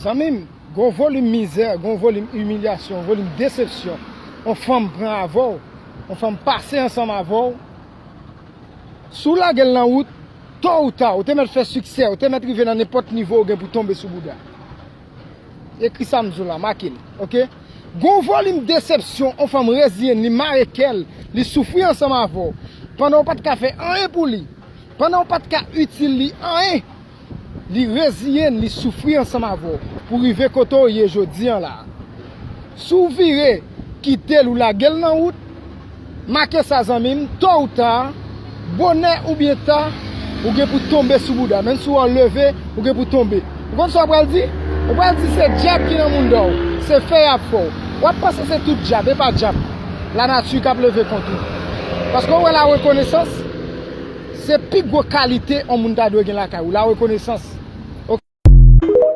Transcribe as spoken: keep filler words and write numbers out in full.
Zanmi m, gon volim mizè, gon volim imilyasyon, volim desepsyon. On fanm pran avè w, on fanm pase ansanm avè w. Si w lage l nan wout, to ou ta, ou te mèt fè siksè, ou te mèt rive nan nenpòt nivo, ou gen pou tonbe sou bouda. Ekri sa m di w la, make l, oke? Gon volim desepsyon, on fanm reziyen, li mare kè l, li soufri ansanm avè w. Pandan w pa t ka fè anyen pou li, pandan w pa t ka itil li anyen, li reziyen, li soufri ansanm avè w pou rive kote w ye jodi an la. Si w vire, kite l, ou lage l nan wout, make sa zanmi m, to ou ta, bonè oubyen ta, ou gen pou tonbe sou bouda. Menm si w leve, ou gen pou tonbe. Ou konn sa w pral di? Ou pral di se dyab ki nan mounda w, se fè y ap fè w. W ap panse se tout dyab, e pa dyab. Lanati k ap leve kont ou. Paske w wè la rekonesans, se pi gwo kalite yon moun ta dwe gen lakay ou, la rekonesans.